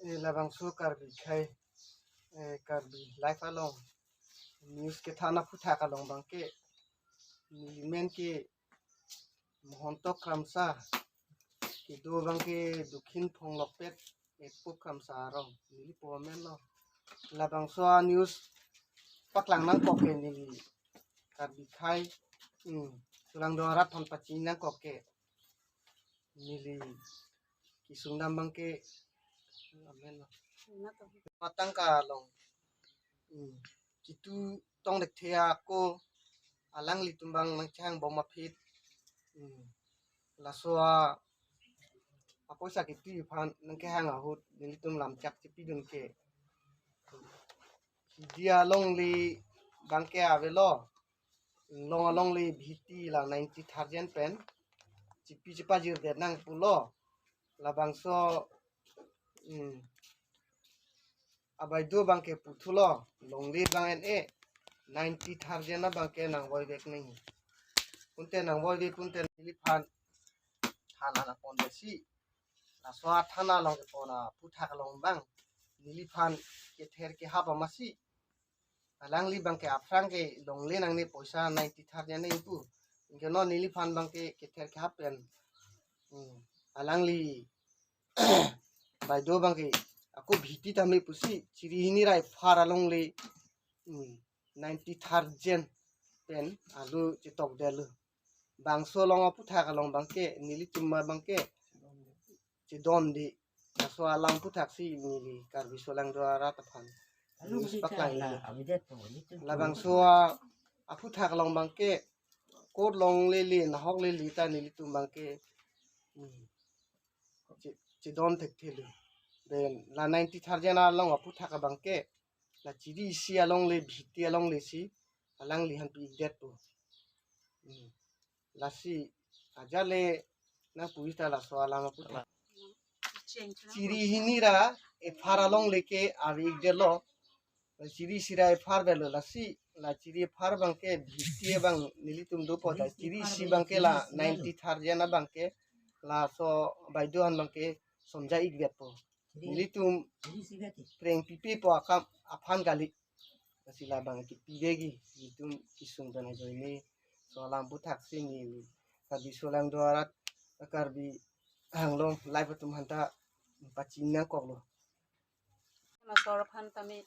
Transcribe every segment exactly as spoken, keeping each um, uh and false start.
Eh, labangso Karbi Khei, eh, Karbi Live along news kethan aphuthak along abangke, neli men ke Mohonto Kramsa, kedo abangke Dokhin Phonglokpet, Epo Kramsa arong, neli po men lo. Labangso a-news paklang nangkok ke neli Karbi Khei, hmm, Solangdo arat aphan pachini nangkok ke, neli kesung dam abangke, amen lo. Matangka along, hmm, kitu tong dek thea ako, alanglitum abang nangkehang bom aphi. Hmm. Laso a, apoisa kitu aphan nangkehang ahut nelitum lamchak chipidun ke, dia alongle abangke avelo. Long alongle bhiti la ninety thousand pen chipi chipajir det nang pulo. Labangso, hmm, abaideo abangke puthulo, longle abang en-e, ninety thousand abangke nangvoivek nangji. Kunte nangvoivek kunte neliphan thana nangpon desi. Laso a thana along kepon aphuthak along abang neliphan kether kehap amatsi, alangli abangke aphrang ke longle nangne poisa ninety thousand nangji pu. Anke non neliphan abangke kether kehap pen, hmm, alangli baideo abangke ako bhiti tame pusi chiri hini ra ephar alongle, hmm, ninety thousand pen alu chetok detlo. Bangso along aphuthak along abangke nelitum abangke chedon di. Laso alam aphuthak si neli Karbi Solangdo arat aphan news paklang lo. Labangso a, aphuthak along abangke court along lele, nahok lele ta nelitum abangke, hmm, che-, chedon thekthelo. Then la ninety thousand along aphuthak abangke, la chiri isi alongle, bhiti alongle si alangli aphan pi-ik detpo. Hmm. Lasi ajat le nangpu-i ta laso alam aphuthak. Chiri hini ra ephar alongle ke ave-ik detlo. La chiri isi ra ephar avelo, lasi la chiri ephar abangke bhiti abang nelitum dopo ta, chiri isi abangke la ninety thousand abangke laso baideo aphan abangke somja-ik detpo. Nelitum preng pipepo akam aphan kali. Lasi labang kipi detji, nelitum kesung pen ajoine laso alam aphuthak si neli Karbi Solangdo arat, Karbi Anglong Live atum aphanta pachini nangkoklo. Laso aphan tame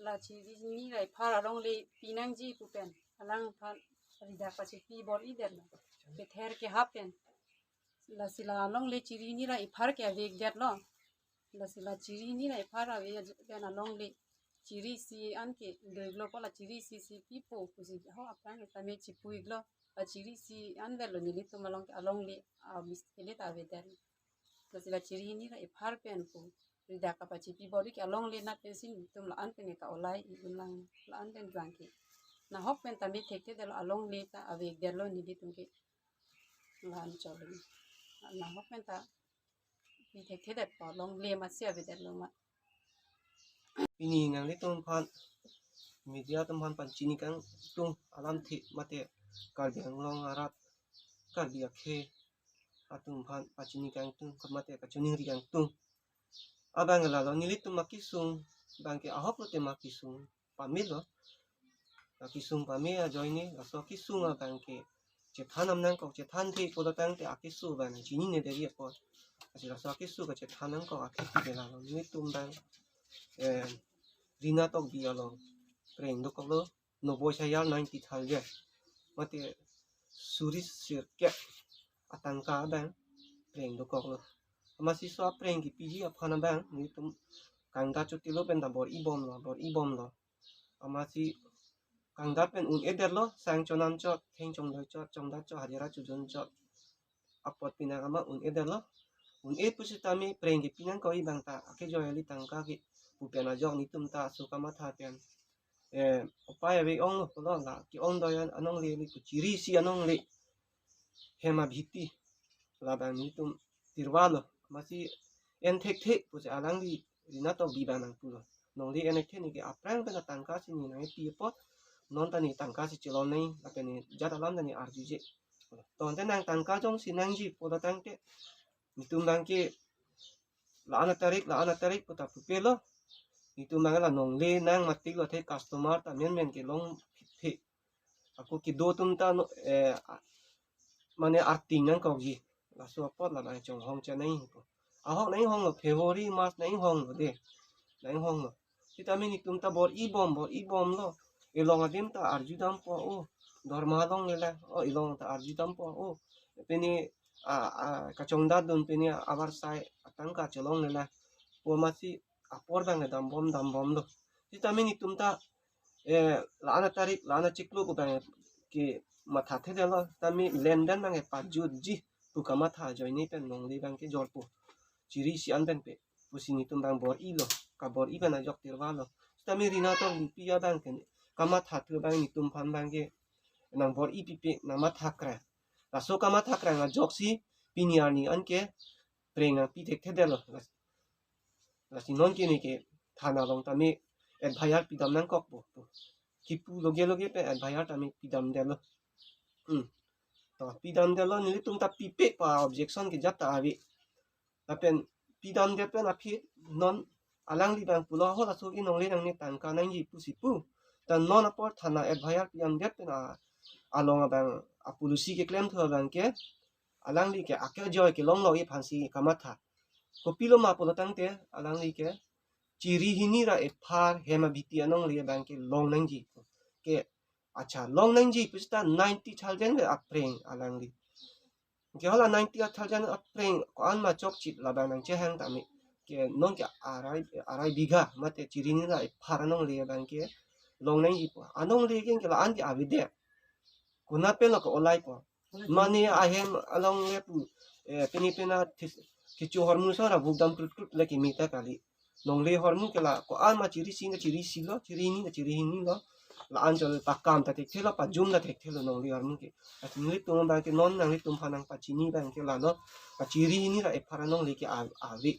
la chiri hini ra ephar alongle pinangji pu pen alangphan ridak pachipi bor-i detlo. Kether kehap pen. Lasi la alongle chiri hini ra ephar ke ave-ik detlo. Lasi la chiri hini ra ephar ave pen alongle chiri isi an ke doiklo, ko la chiri isi si pipo pusi ho aphrang tame chipu-iklo. La chiri isi an avelo nelitum along ke alongle, ah, mis kele ta ave det. Lasi la chiri hini ra ephar pen pu ridak kapachipi bor-i ke alongle na pensi nelitum la-an pen ke ka-olai-i unlang, la-an pen abangke nahok pen tame thekthe detlo, alongle ta ave-ik detlo nelitum ke. Lahan cholo. Nahok pen ta pi thekthe detpo, longle amatsi ave detlo ma. Pini nanglitum aphan, media atum aphan pachini kangtung alamthe mate Karbi Anglong arat, Karbi akhei atum aphan pachini kangtung mate kachiningri kangtung abang lalo, nelitum akesung abangke ahok lote ma kesung pamelo. Akesung pame ajoine laso akesung abangke chethan nam nangkok, chethan the pulo tangte akeso abang chinine deri apot. Lasi laso akeso kachethan nangkok akhei ke lalo, nelitum abang, eh, Rina Tokbi along preng dokoklo, noboi sayar, ninety thousand mate suri sirkep atangka abang preng dokoklo. Amatsi laso apreng kipiji aphan abang nelitum kangdat chotilo pen ta bor-i bomlo, bor-i bomlo. Amatsi kangdat pen un-e detlo, sang chonam chot, theng chongdoi chot, chongdat chot, hajira chojun chot. Apot pinang amat un-e detlo. Un-e pusitame preng kipi nangkok-i abang ta akejoi kali, tangka ke pu pen ajok nelitum ta aso kamatha pen, eh, upai ave ong lo pulo, la ke-ongdoi an anongle le, chiri isi anongle hem abhiti labang nelitum tirvalo. Amatsi en thekthe pusi alangli Rina Tokbi abang nangpulo. Nongle en thekthe, neke aphrang pen atangka si ne nangpi apot, non ta ne tangka si chelon nangji, lapen ne jat alam ta ne arjuje. Tangte nang tangka jongsi nangji pulo tangte nelitum abangke la-an atarik, la-an atarik puta pupe lo. Netum abang la nongle nang mati lo, athe customer ta menmen kelong phitphi. Ako kedo atum ta no, eh, a-, mane arting nangkokji. Laso apot la nangchonghong chonai pu. Ahok nanghong lo, February, March nanghong lo de. Nanghong lo. Sitame netum ta bor-i bom, bor-i bom lo. Elong adim ta arjudampo, o, dorma longle lang. O, elong ta arjudampo, o, pini, a, a, kachongdatdun pini avarsai atangka chelongle lang pu amatsi apor abang dambom, dambom lo. Sitame netum ta, eh, la-an atarik, la-an achiklo pu abang ke mathathedetlo, tame lenden abang pajutji pu kamatha ajoine pen nongle abang ke jorpo. Chiri isi an pen pe pusi netum abang bor-i lo, kabor-i pen ajok tirva lo. Sitame rina tong lipi abang ke kamatha thu abang netum aphan abang ke nangbor-i pipe, nangmathakrang. Laso kamathakrang ajoksi pini arni an ke preng nangpi thekthedetlo. Las-, lasi non ke ne ke thana along tame F I R pidam nangkokpo pu. Kipu loge loge pen F I R tame pidamdetlo. Hmm. To pidamdetlo, nelitum ta pipe pu objection kejat ta ave. Lapen pidamdet pen aphi non alangli abang pulo, ho laso ke nongle nangne tangka nangji pusi pu. Ta non apor thana F I R pidamdet pen a, along abang a policy keklem thu abang ke alangli ke ake joy kelong lo aphansi kamatha. Kopilo ma pulo tangte alangli ke chiri hini ra ephar hem abiti anongle abang ke long nangji. Ke acha long nangji pu seta ninety thousand le apreng alangli. Ke hala ninety thousand apreng ko-an ma chokchit labang nangchehang tame. Ke non ke arai, arai bigha mate chiri hini ra ephar anongle abang ke long nangji pu. Anongle ke la-an ke avedet. Konat pen lo ke olai pu. Mane ahem along le pu, eh, pini pena this, kecho ahormu sora vukdam krut krut le keme ta kali. Nongle ahormu ke la ko-an ma chiri isi na chiri isi lo, chiri hini na chiri hini lo. La-an chol pakam ta thekthelo, pajum ta thekthelo nongle ahormu ke. Ati nelitum abang ke non nanglitum aphan nangpachini abang ke lalo. Kachiri hini ra ephar anongle ke a-, ave.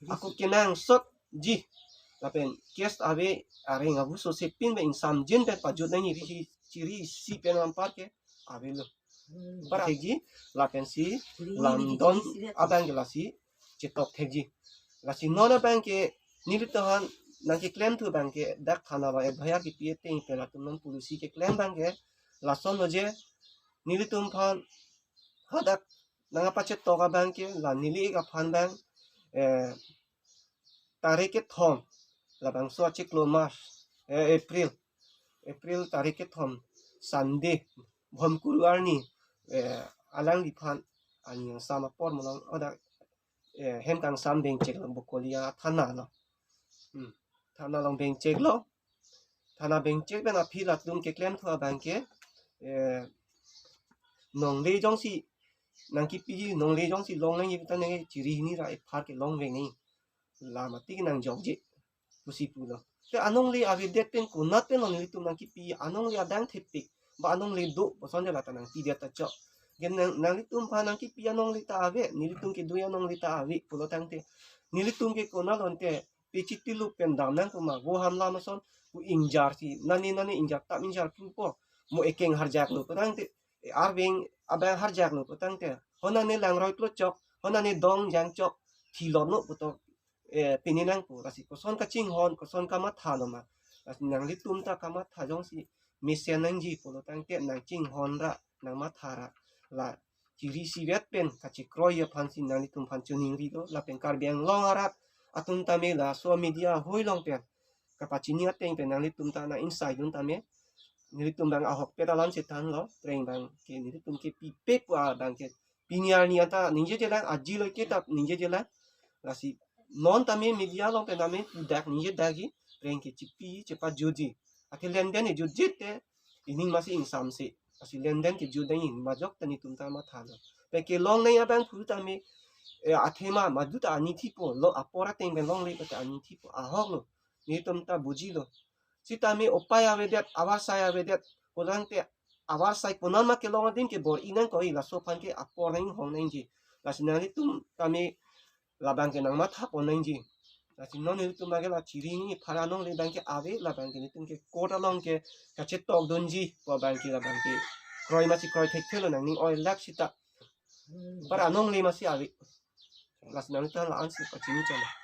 Ako kenangsotji. Lapen case ave, areng abuso sepin pen ingsamjin pen pajut nangji, chiri isi pen anpar ke avelo. Para thekji, lapensi lamdon abang ke lasi chetok thekji. Lasi non abang ke nelitum aphan nangkeklem thu abang ke dak thana along F I R kepi ateng pen latum non policy keklem abang ke lason lo je nelitum aphan hadak nangpachetok abang ke la neli ik aphan abang, eh, tarik kethom labangso achiklo March, eh, April, April tarik kethom Sunday, Bhomkuru arni, eh, alangliphan aning angsam apor malong oda, eh, hem kangsam bengchek lo Bokolia thana lo. Hmm. Thana along bengchek lo. Thana bengchek pen aphi latum keklem thu abang ke, eh, nongle jongsi nangkipi, nongle jongsi long nangji pu ta nang chiri hini ra ephar ke long veng ni. La mati ke nangjokji pusi pulo. Te anongle avedet pen konat pen lo nelitum nangkipi, anongle adang thepik ba anongle do puson de la ta nangpidet ta chok. Gen nang, nanglitum aphan nangkipi anongle ta ave, nelitum kedo anongle ta ave pulo tangte nelitum ke konat lo ante pechitilu pen dam nang kuma vo hamla mason pu ingjar si nani nani ingjar tam ingjar pupo, mo ekeng harjak lo pu tangte, eh, arveng abang harjak lo pu tangte, hona ne langroi klo chok, hona ne dong jang chok, thilon lo pu to, eh, pini nangpo, lasi koson kachinghon, koson kamatha lo ma. Lasi nanglitum ta kamatha jongsi mesen nangji pulo tangte nangchinghon ra, nangmatha ra, la chiri isivet pen kachekroi aphansi nanglitum aphan choningri lo, lapen Karbi Anglong arat atum tame laso media ahoi along pen kapachini ateng pen nanglitum ta nang insight dun tame. Nelitum abang ahokpet alam si thanlo, preng abang ke nelitum ke pipe pu abang ke pini arni anta ningjeje lang, aji lo ke ta ningjeje lang. Lasi non tame media along pen tame dak ningje dakji, preng ke chipi chepajutji. Athe lenden ejutjit te ining masi ingsamse. Lasi lenden kejut dang in majok ta netum ta mathalo. Pe kelong nang abang phu tame, eh, athema madu ta ani thipo, lo apor ateng pen longle ta ani thipo. Ahok lo. Netum ta bujilo. Sitame upai avedet, avarsai avedet, pulo tangte avarsai konat ma kelong adim ke bor-i nangkok-i, laso aphan ke apor nanghong nangji. Lasi nanglitum tame labang ke nangmatha pon nangji. Lasi non nelitum abang ke la chiri hini phar anongle abang ke ave, labang ke netum ke court along ke kachetok dunji pu abang ke labang ke kroi masi kroi thekthelo nangning oi lap sita. Para anongle masi ave. Lasi nanglita la-ansi pachini chot.